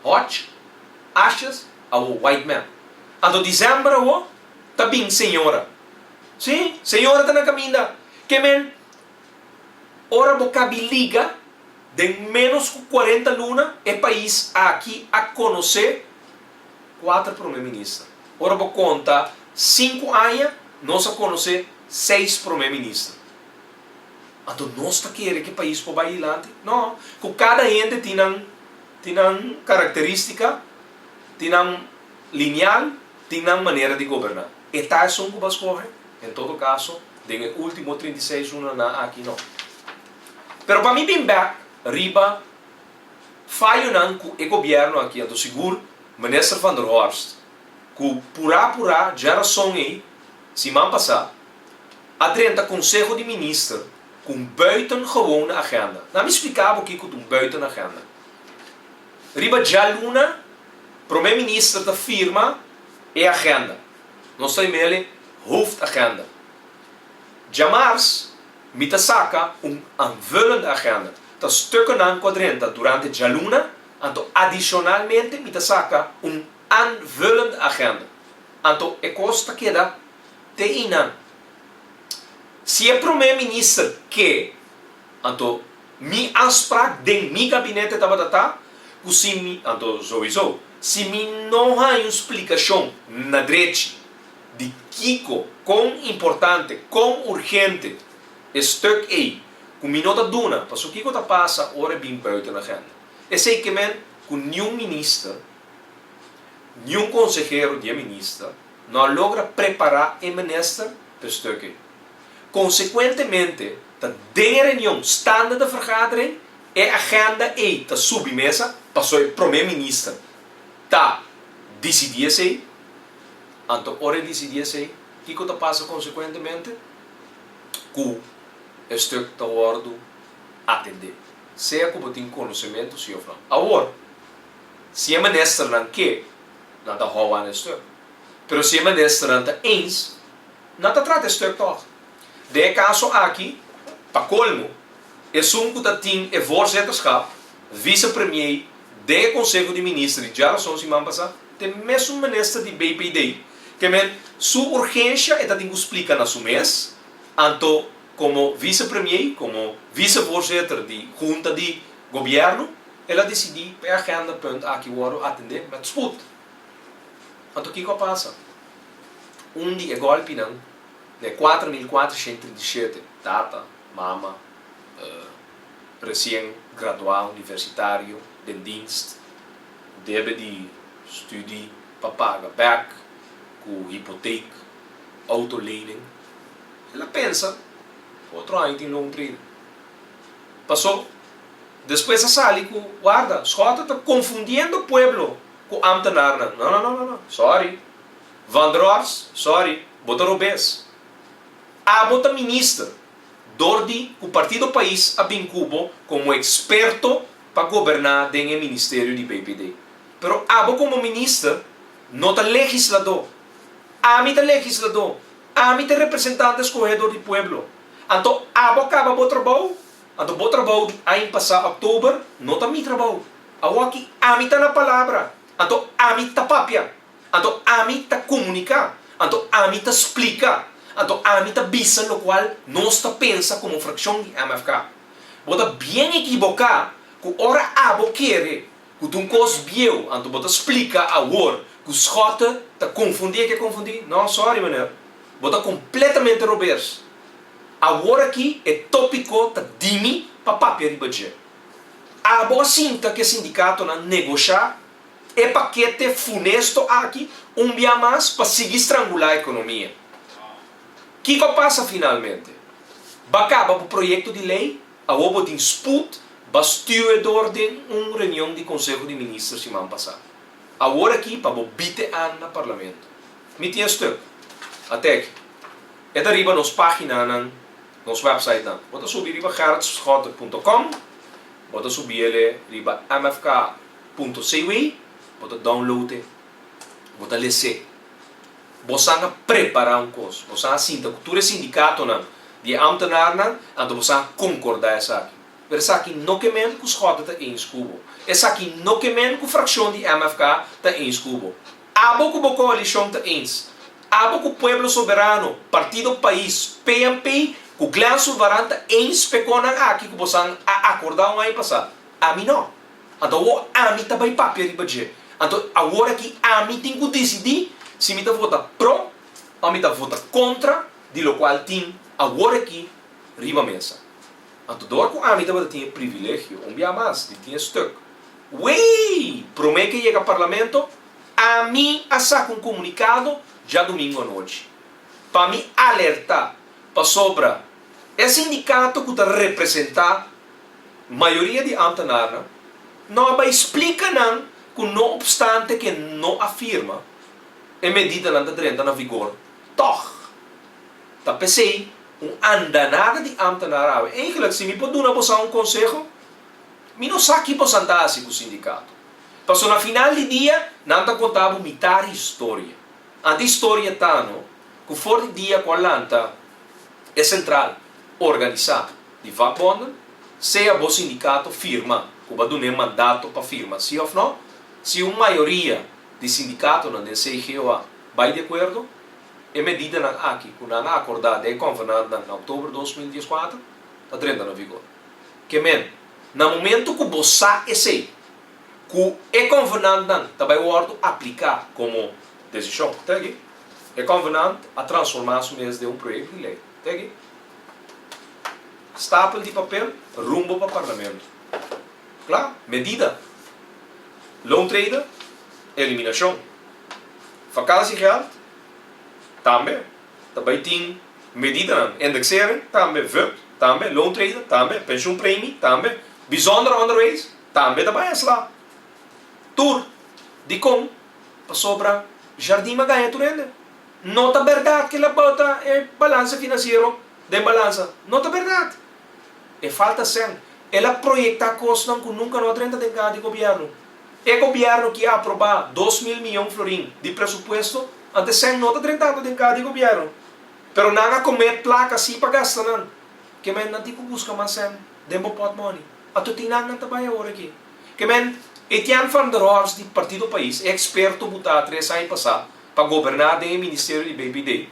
Hodge, Asjes, awo Whiteman. Anto december awo ta bin señora. Sí, señora ta na caminda. Ke men, ora bo cabi liga, den menos cu 40 luna e pais aki a conoce cuater prome minister. Ora bo conta sinku aña, nos a conoce seis prome minister. Anto nos ta kere cu e pais por bay dilanti? No, cu cada hende tin nan Tin nan karakterístika, tin nan lineal, tin nan manera di goberná. E ta esun ku bo a skohe? En todo kaso, den e último 36 lunanan aki no. Pero pa mi bin bèk riba fayonan ku e gobièrnu aki, anto sigur Minister van der Horst, ku purá purá djarason ei, siman pasá, a drenta Konseho di Minister ku un buitengewone agenda. Na mi splika bo kiko ta un buitenagenda. Riba djaluna Prome Minister ta firma e agenda. Nos ta yam'el hoofdagenda. Djamars mi ta saka un aanvullende agenda. Ta stukkennan ku a drenta durante djaluna, anto adishonalmente mi ta saka un aanvullende agenda. Anto e kos ta keda te einan. Si e prome minister ke, anto mi afspraak den mi gabinete tabata ta ku si mi, anto souiso. Si mi no haña un splikashon na drechi di kiko, kon importante, kon urgente e stuk ei ku mi no ta duna, paso kiko ta pasa ora e bin buiten agenda? Esei ke men ku niun minister, niun konsehero di e minister no a logra prepará e minister pa e stuk ei. Konsekuentemente ta den e reunion stande de vergadering e agenda ei ta subi mesa paso e prome minister ta disidí esei. Anto ora e disidí esei kiko ta pasa konsekuentemente? Ku e stuk ta wòrdu atendé, sea ku bo tin konosementu si òf no. Awor, si e ministernan ke, nan ta hou aan e stuk. Pero si e ministernan ta eens, nan ta trata e stuk tòg. Den e kaso aki, pa kolmo, esun ku ta tin e voorzitterschap, vicepremier, den e Konseho di Minister di djarason siman pasá, ta e mesun minister di BPD. Ke men, su urgensha e ta tin ku splika na su mes, anto komo vicepremier, komo vicevoorzitter di Hunta di Gobièrnu, el a disidí pa e agendapunt aki wòrdu atendé met spoed. Anto kiko a pasa? Un di e gòlpinan na e 4437, tata, mama, resien graduá universitario den dienst, debe di studi pa paga bèk ku hipotek, autolening. El a pensa, otro aña tin loontrede. Paso, despues a sali ku, warda, Schotte ta konfundiendo pueblo ku ambtenarnan. No, no, no, no, no, sorry. Van der Horst, sorry, bo ta robes. Abo ta minister, dor di ku Partido Pais a bin ku bo komo eksperto pa goberná den e ministerio di BPD. Pero abo komo minister no ta legisladó. Ami ta legisladó. Ami ta e representante skohé dor di pueblo. Anto abo a kaba bo trabou? Anto bo trabou di aña pasá òktober no ta mi trabou. Awoki ami ta na palabra. Anto ami ta papia. Anto ami ta komuniká. Anto ami ta splika. Anto ami ta bisa lokual nos ta pensa komo frakshon di MFK. Bo ta bien ekiboká ku ora abo kere ku ta un kos bieu anto bo ta splika awor ku Schotte ta konfundí e ke konfundí. No, sorry meneer. Bo ta kompletamente robes. Awor aki e tópiko ta di mi pa papia riba dje. Abo a sinta ku e sindikatonan negoshá e pakete funesto aki un bia mas pa sigui strangulá ekonomia. Kiko a pasa finalmente? Ba kaba bo proyekto di lei, awor bo tin spoed, ba stuur dor den un reunion di Konseho di Minister siman pasá. Awor aki pa bo bite an na Parlamento. Mi tin e stuk. Ateki. E ta riba nos paginanan, nos websitenan. Bo ta subi riba gerritschotte punto com, bo ta subi ele riba mfk punto cw, bo ta download e, bo ta les'é. Bosan a prepará un kos, bosan a sinta ku tur e sindikatonan di e ámtenarnan, anto bosan a konkordá esaki. Pero esaki no ke men ku Schotte ta eens ku bo. Esaki no ke men ku frakshon di MFK ta eens ku bo. Abo ku bo koalishon ta eens. Abo ku Pueblo Soberano, Partido Pais, PNP, ku Glenn Sulvaran ta eens p'e konan aki ku bosan a akordá un aña pasá. Ami no. Anto awor ami ta bai papia riba dje. Anto awor aki ami tin ku disidí si mi ta vota pro òf mi ta vota kontra di lokual tin awor aki riba mesa. Anto dor ku ami tabata tin e privilegio un bia mas di tin e stuk wei promé ke yega parlamento, ami a saka un komunikado djadumingu anochi pa mi alertá pasobra e sindikato ku ta representá Mayoria di ámtenarnan no a bai splika nan ku no opstante ke no a firma, e medidanan ta drenta na vigor tòg. Ta p'esei un andanada di ámtenar awe. Eigenlik, si mi por duna bosan un konseho, mi no sa ki bosan ta hasi ku sindikato. Pasobra na final di dia nan ta konta bo mitar historia. Anto historia ta no ku for di dia ku a lanta e sentral organisá di vakbonden, sea bo sindikato firma ku bo a dun'é mandato pa firma si òf nò. Si un mayoria di sindikatonan den CGOA bai di akuerdo, e medidanan aki ku nan a akordá den e konvenantnan na oktober 2014 ta drenta na vigor. Ke men, na momentu ku bo sa esei, Ku e konvenantnan ta bai wòrdu apliká komo desishon. Te aki, e konvenant a transformá su mes den un proyekto di lei. Te aki, stapel di papel rumbo pa parlamento. Kla, medida, loontreden, eliminashon. Vakantiegeld, tambe ta bai tin medidanan, indexering, tambe, VUT, tambe, loontreden, tambe, pensioenpremie, tambe, bijzonder onderwijs, Tambe ta bai a sla tur. Dikon? Pasobra Jardim a gaña tur hende. No ta bèrdat ku el a bota e balansa finansiero den balansa. No ta bèrdat. E falta sèn. El a proyektá kosnan ku nunka no a drenta den kaha di gobièrnu. E gobièrnu ki a aprobá 2000 miyon florin di presupuesto, antes sèn no ta drentando den kaha di gobièrnu. Pero nan a komé plaka sí pa gasta nan. Ke men nan tin ku buska mas sèn den bo pòtmòni. Anto tin nan nan ta bai awor aki. Ke men Etienne van der Horst di Partido Pais, e eksperto butá tres aña pasá pa goberná den e ministerio di BPD,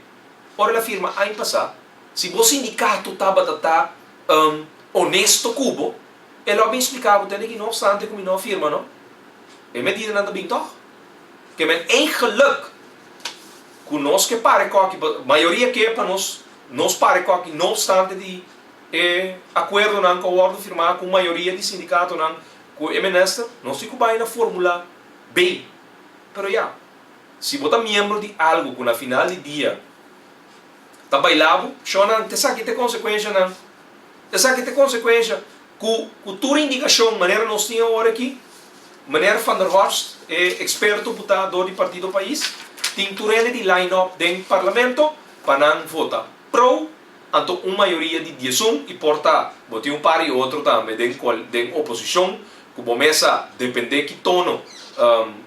ora el a firma aña pasá, si bo sindikato tabata ta honesto ku bo, e lo a bin splika bo tende ki no opstante ku mi no a firma no, e medidanan ta bin tòg. Ke men eigenlik ku nos ke para e kòki, mayoria ke pa nos nos para e kòki no opstante di E akuerdonan ku a wòrdu firmá ku mayoria di sindikatonan ku e minister, nos tin ku bai na formula B. Pero ya, si bo ta miembro di algu ku na final di dia ta baila bo, shònan, t'esaki ta e konsekuenshanan. Esaki ta e konsekuensha ku ku tur indikashon manera nos tin awor aki, Meneer Van der Horst, e eksperto putá dor di Partido Pais, tin tur hende di line up den parlamento pa nan vota pro. Anto un mayoria di 11 i por ta bo tin un par i otro tambe den cual den oposicion cu bo mes a depende ki tono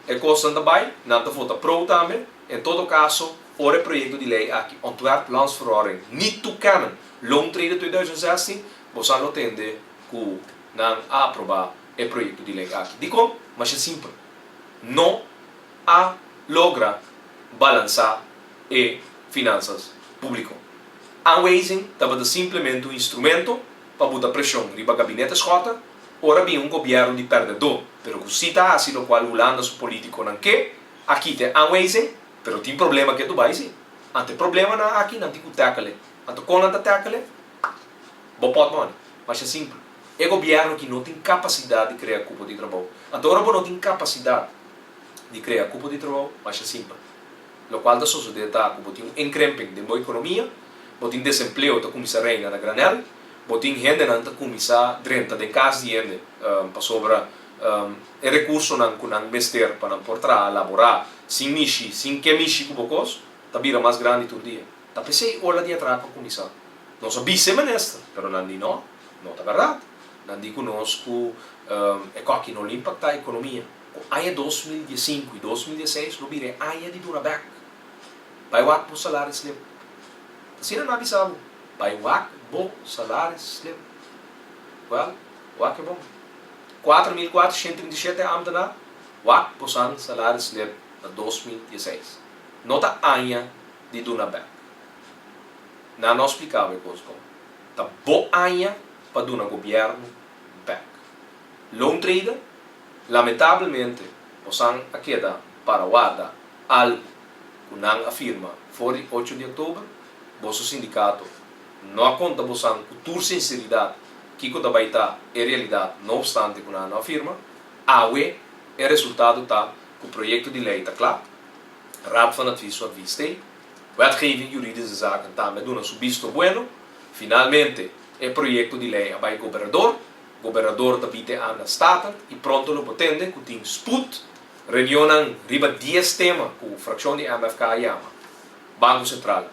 e cosnan ta bay, nan ta vota pro tambe. En todo caso ora e proyecto di ley aki, Ontwerp Landsverordening niet toekennen loontrede 2016, bo sa lo tende cu nan a aproba e proyecto di ley aki. Dicon? Masha simpel. No a logra balansa e finanzas publico. Aanwijzing tabata simplemente un instrumento pa buta presion riba gabinete Schotte ora bin un gobierno di perdedó, pero cu si ta haci locual Hulanda su politiconan ke, a kita e aanwijzing, pero tin problema ke Dubai si. Anto e problemanan aki nan tin cu tackle. Anto con nan ta tackle? Bo potmoni. Masha simpel. E gobierno aki no tin capacidad di crea cupo di trabou. Anto ora bo no tin capacidad di crea cupo di trabou, masha simpel. Locual ta sosode ta cu bo tin un inkrimping den bo economia, bo tin desempleo ta cuminsa reina na granel, bo tin hendenan ta cuminsa drenta den cas di hende pasobra e recursonan cu nan mester pa nan por traha, labora, sin mishi, sin ke mishi cu bo cos, ta bira mas grandi tur dia. Ta p'esey ola di atraco a cuminsa. Nos a bisa e minister, pero nan di no, no ta berdad. Nan di cu nos cu e coki no lo impacta economia. Ku aña 2015 i 2016 lo bira e aña di duna bèk. Bai wak bo salaris slip. Asina nan a bisa bo, bai wak bo salaris slip. Wèl, wak e bon. 4437 ámtenar wak bosan salaris slip na 2016. No ta aña di duna bèk. Nan no a splika bo e kos bon. Ta bo aña pa duna gobièrnu bèk. Loontreden, Lamentablemente bosan a keda para warda algu ku nan a firma for di 8 di oktober. Boso sindikato no a konta bosan ku tur sinseridat kiko ta bai ta e realidat no opstante ku nan no a firma. Awe e resultado ta ku proyekto di lei ta kla, Raad van Advies su advies t'ei, Wetgeving Juridische Zaken tambe a duna su bisto bueno. Finalmente e proyekto di lei a bai gobernador. Gobernador ta bite a na Staten y pronto lo bo tende cu tin spoed reunionnan riba 10 tema cu fraccion di MFK a yama, Banco Central,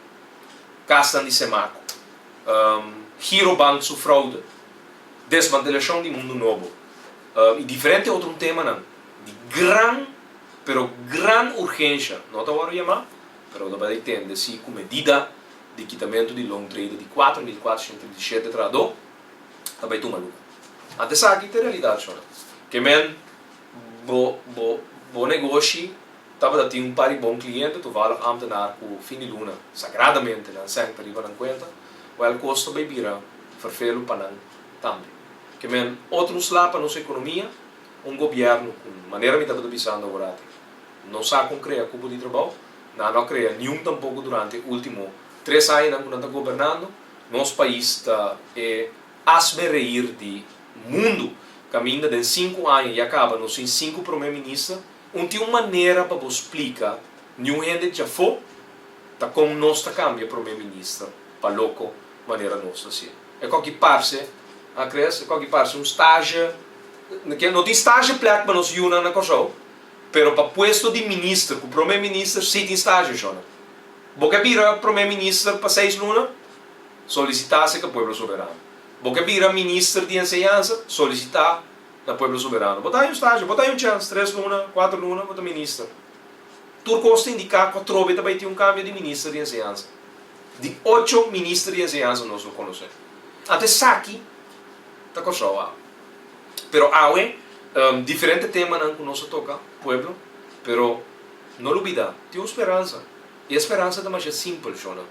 casnan di Semaco, Girobank su fraude, desmantelacion di Mundo Nobo y diferente otro temanan di gran pero gran urgencia no ta worde yama pero ta bay tende si cu medida di kitamento di loontreden di 4437 trahador ta bai tuma luga. Anto esaki ta e realidat shona. Ke men bo bo bo negoshi tabata tin un par di bon kliente, toevallig ambtenaar ku fin di luna sagradamente nan sèn ta riba nan kuenta, wèl kos ta bai bira ferfelu pa nan tambe. Ke men otro un sla pa nos ekonomia. Un gobièrnu ku, manera mi tabata bisando aworati, no sa kon krea kupo di trabou, nan no a krea niun tampoko durante e último tres añanan ku nan ta gobernando. Nos pais ta e hazme reír di mundu, kaminda den sinku aña ya kaba nos tin sinku promé minister. Un tin un manera pa bo splika niun hende djafó ta kon nos ta kambia promé minister pa loko manera nos ta hasié. E koki parse, a Chris, e koki parse un stage, no tin stage plek pa nos yunan na Kòrsou, pero pa puesto di minister ku prome minister si tin stage, shona. Bo ke bira prome minister pa seis luna? Solisitá serka Pueblo Soberano. Bo ke bira minister di enseñansa? Solisitá na Pueblo Soberano. Bo ta haña un stage, bo ta haña un chèns, tres luna, kuater luna, bo ta minister. Tur kos ta indiká ku atrobe ta bai tin un kambio di minister di enseñansa. Di ocho minister di enseñansa nos lo konosé. Anto esaki ta Kòrsou awe. Pero awe diferente temanan ku nos a toka, pueblo, pero no lubidá, tin un speransa. I e speransa ta masha simpel, shona.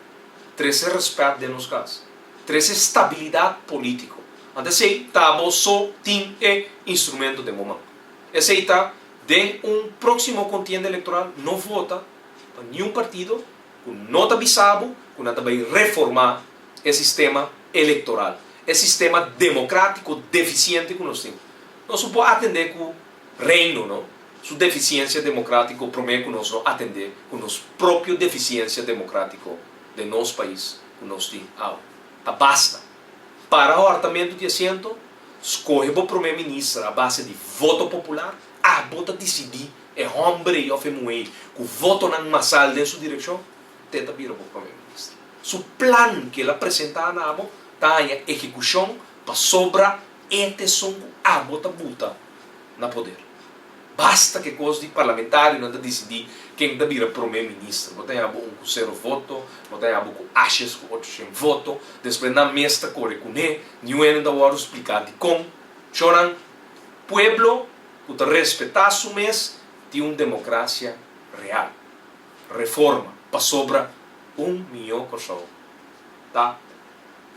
Trese rèspèt den nos kas. Trese stabilidat polítiko. Anto esei ta bo so tin e instrumento den bo man. Esei ta den un próksimo kontienda elektoral no vota pa niun partido ku no ta bisa bo ku nan ta bai reformá e sistema elektoral, e sistema demokratiko defisiente ku nos tin. Nos no por atendé ku Reino no su defisiensia demokratiko promé ku nos no atendé ku nos propio defisiensia demokratiko den nos pais ku nos tin awe. Ta basta. Para hòrtamentu di asiento, skohe bo promé minister a base di voto popular, abo ta disidí E hòmber ei òf e muhé ei ku votonan masal den su direkshon, te ta bira bo prome minister. Su plan ku el a presentá na abo ta haña ehekushon pasobra e ta esun ku abo ta buta na poder. Basta ku e kos di parlamentarionan ta disidí ken ta bira prome minister. Bo ta haña bo un ku sero voto, bo ta haña bo ku ashes ku ochoshen voto, despues nan mes ta kore kuné, niun hende ta wòrdu spliká dikon. Shornan, pueblo ku ta respetá su mes tin un demokrasia real. Reforma pasobra un mihó Kòrsou ta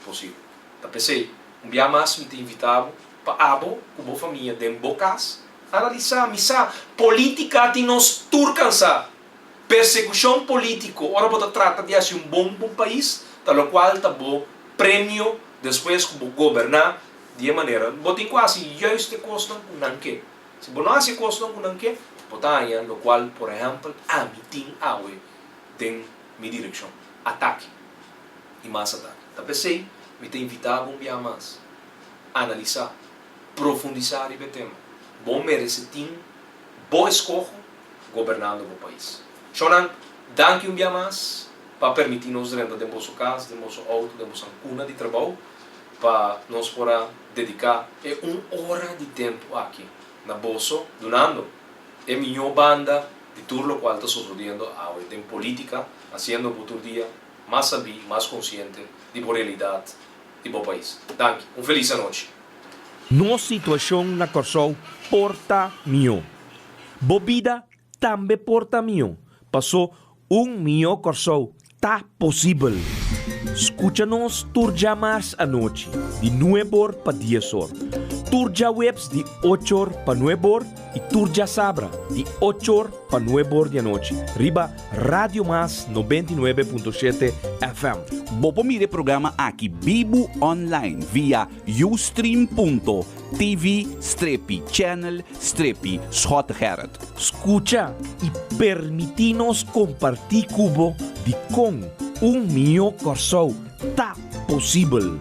posibel. Ta p'esei, un bia mas mi ta invitá bo pa abo ku bo famia den bo kas analisá, mi sa, polítika tin nos tur kansá. Persekushon polítiko ora bo ta trata di hasi un bon pa un pais ta lokual ta bo premio despues ku bo goberná Di e manera, bo tin ku hasi juist e kosnan ku nan ke. Si bo no hasi e kosnan ku nan ke, bo ta haña lokual, por ehèmpel, ami tin awe den mi direkshon, atake i mas atake. Ta p'esei mi ta invitá bo un bia mas, analisá, profundisá riba e tema. Bo merese tin bo eskoho gobernando bo pais. Shonnan, danki un bia mas pa permití nos drenta den boso kas, den boso outo, den boso kuna di trabou. Pa nos por a dediká e un ora di tempu aki na boso, dunando e mihó banda di tur lokual ta sosodiendo awe den polítika, hasiendo bo tur dia mas sabí, mas konsiente di bo realidat di bo pais. Danki. Un felis anochi. Nos situashon na Kòrsou por ta mihó. Bo bida tambe por ta mihó, pasó un mihó Kòrsou Ta posibel! Skucha nos tur djamars anochi di nuebor pa diesor, tur djaweps di ochor pa nuebor i tur djasabra di ochor pa nuebor di anochi riba Radio Mas 99.7 FM. Bo por mira e programa aki bibu online via ustream.tv strepi channel strepi Schottegerrit. Skucha i permití nos kompartí ku bo dikon un mihó Kòrsou ta posibel.